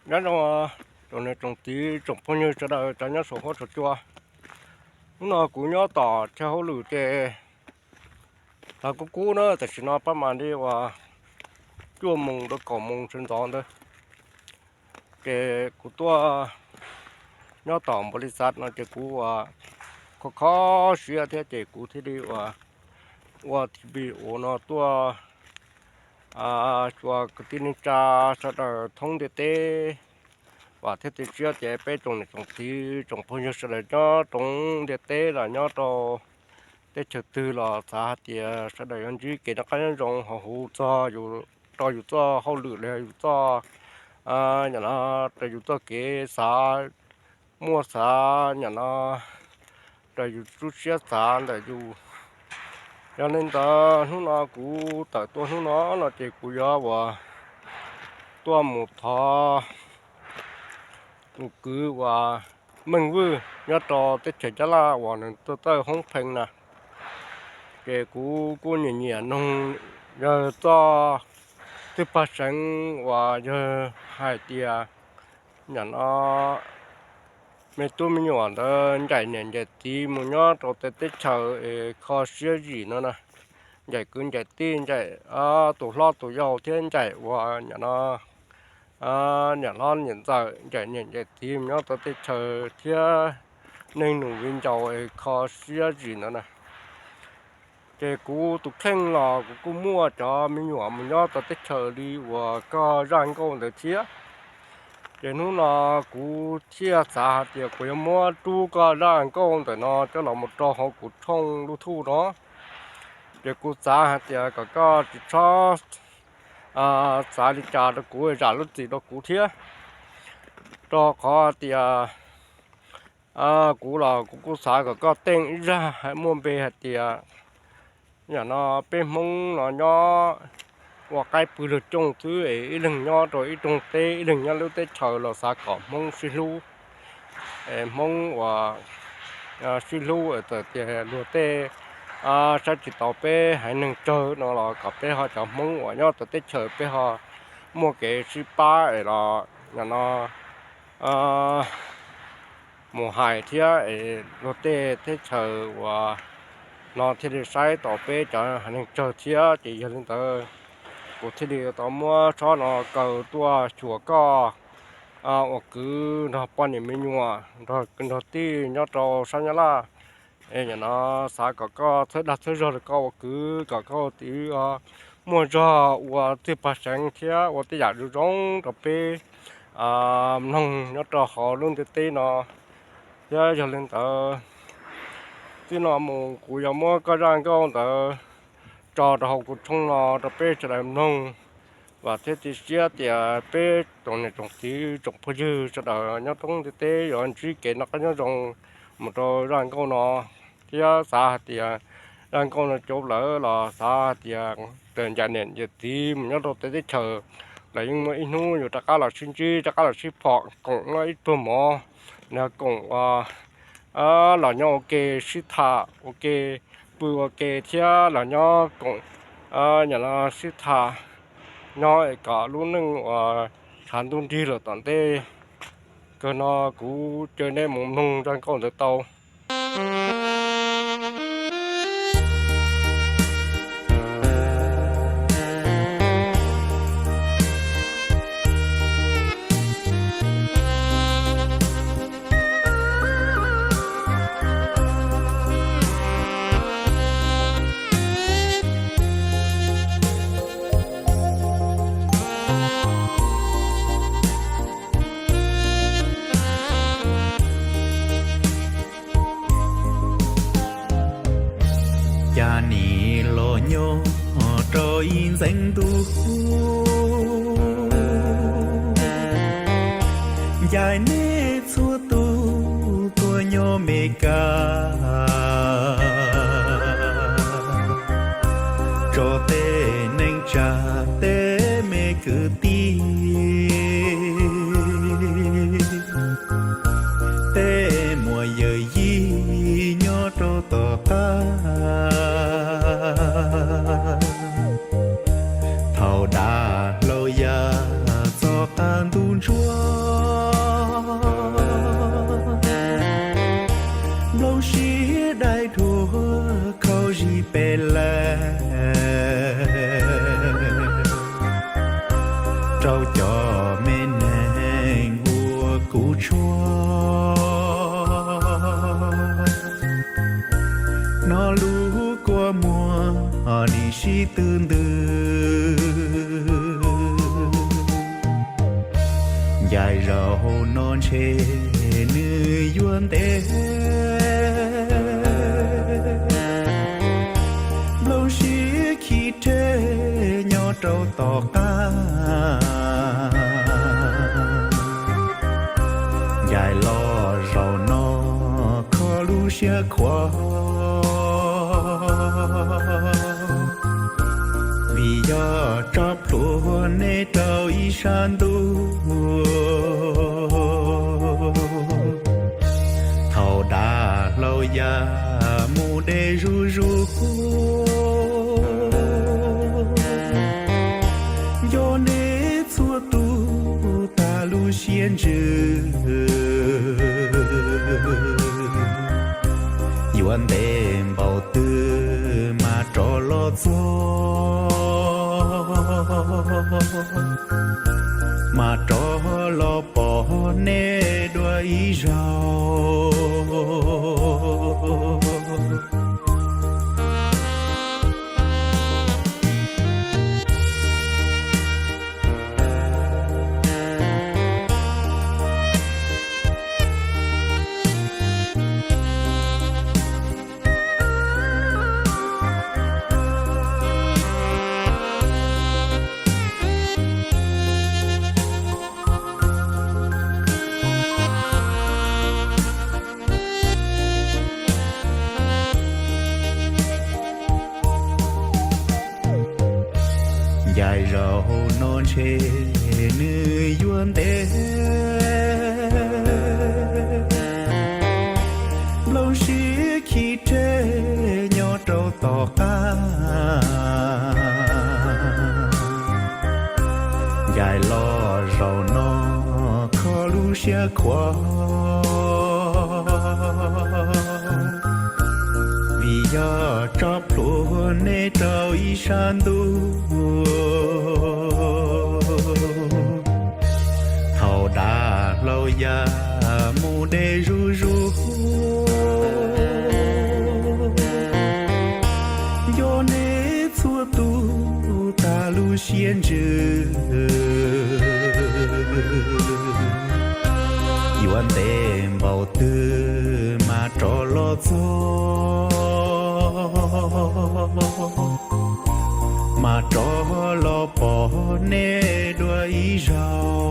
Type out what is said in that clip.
Nyob zoo tsoom niam tsoom txiv tsoom phooj ywg sawv daws cov nyob saum huab saum cua. Hnub no kuv nyob tom chaw hauj lwm ces tsaus kub kub na, tam sim no pab mas li uas cuaj moos rau kaum moos sawv ntxov ntawd. Ces kuv tuaj nyob tom npaum li xav no ces kuv uas kho kho siab thiab ces kuv thiaj li uas ua T V uas no tuaj xyuas kwv tij neej tsa sawv daws thoob ntiaj teb. Vam thiab cia siab tias peb tsoom niam tsoom txiv tsoom phooj ywg sawv daws nyob roob ntiaj teb los nyob rau teb chaws twg los xav hais tias sawv daws yuav ntsib kev noj qab nyob zoo hauv huv txog yus, rau yus txoj hauj lwm los yus txoj, nim no rau yus txoj kev xav, muaj xav nim no rau yus lub siab xav ntawm yus. Yog li ntawd hnub no kuv tawm tuaj hnub no no ces kuv yuav uas tuaj mus thov tus kwv uas Meej Vwj nyob rau teb chaws Nyab Laj uas nws tuaj txawj hoob pheej na. Ces kuv kuj nyiam nyiam noog yawg txoj twg pag seev uas yawg hais tias nim no me tub me nyuam ntawd ncaim niam ncaim txiv mus nyob rau tej teb chaws es kho siab zim no na, ncaim kwv ncaim tij, ncaim tus hlob tus yau thiab ncaim uas nim no niam hlob niam ntxawm, ncaim niam ncaim txiv mus nyob rau teb chaws thiab neeg nus viv ncaus es kho siab zim ntawd na. Ces kuv tus kheej los kuv kuj muaj cov me nyuam mus nyob rau teb chaws li uas koj zaj nkauj ntawd thiab. Ces hnub no kuv thiaj xav hais tias kuv yuav muab rub koj zaj nkauj ntawm no coj los mus rau hauv kuv tshooj YouTube no. Ces kuv xav hais tias kom koj tsis txhob xav li cas rau kuv, zam lub txim rau kuv thiab, rau qhov tias kuv los kuv kuj xav kom koj teej ib zaj muaj npe hais tias nim no peb Hmoob no nyob ua qaib pw luag cooj xwb es ib leeg nyob rau ib rooj teb, ib leeg nyob lub teb chaws los xav kom Hmoob sib hlub, es Hmoob uas sib hlub es txawm tias luag tej saib tsis taus peb haiv neeg tsawg no los kom peb ho cov Hmoob uas nyob rau teb chaws peb ho muaj kev sib pab es los nim no mus hais thiab es luag tej teb chaws uas no thiaj li saib taus peb cov haiv neeg tsawg thiab. Ces yog li ntawd kuv thiaj li tau muab tsob no kaw tuaj xyuas koj ua kwv nrog poj niam me nyuam nrog kwv nrog tij nyob rau sab Nyab Laj. Es nim no xav kom koj txhawb dag txhawb zog rau koj ua kwv kom koj ua txiv muaj zog ua txwj pag seev thiab ua tej yam zoo zoo rau peb mloog nyob rau hauv lub ntiaj teb no. Thiab yog li ntawd, txij no mus kuv yuav muab koj zaj nkauj ntawd tso rau hauv kuv tshooj no rau peb sawv daws mloog. Vam thiab cia siab tias peb tsoom niam tsoom txiv tsoom phooj ywg sawv daws nyob roob ntiaj teb yuav ntsib kev noj qab nyob zoo mus rau zaj nkauj no, thiab xav hais tias zaj nkauj no cov lawv los xav hais tias raws ncaim niam ncaim txiv mus nyob rau tej teb chaws, lawv yeej muaj ib hnub yuav rov qab los sib ntsib, rov qab los sib phom koom ib pluag mov, nrog koom los nyob ua ke, sib tham ua ke, pw ua ke thiab los nyob koom, nyob los sib tham nyob es kom lub neej uas tshav ntuj nrig los tom ntej. Kawg no kuv caw nej mus mloog zaj nkauj ntawd tau. Cas nim los nyob rau ib ntxeev ntuj, ncaim nej txhua tus tuaj nyob Meskas, tso tej neej tsa, tej me kwv tij, tej muam yawm yij nyob rau tom qab. Thaum dav hlau ya txog ntuj ntsuab, nplooj siab dai dhuav kho zis pes lawm rau cov me neeg uas kuv tshuab. Hnov lub kua muag nim sib tw ntws, ncaim zaum no ntshe nws yuav ntev. Nplooj siab khi rhe nyob rau tom qab, ncaim los zaum no kho lub siab khuav, vim yog tso plhuav neb rau ib sab ntuj. Thaum dav hlau ya mus de zuj zus, nco neb txhua tus tas lub siab ntsws, yuav ntev npaum twg mas rov los txog, mas rov los pom neb dua ib zaug. Ncaim zaum no ntshe nws yuav ntev, nplooj siab khi rhe nyob rau tom qab, ncaim los zaum no kho lub siab khuav, vim yog tso plhuav neb rau ib sab ntuj. Thaum dav hlau ya mus de zuj zus, nco neb txhua tus tas lub siab ntsws, yuav ntev npaum twg mas rov los txog, mas rov los pom neb dua ib zaug.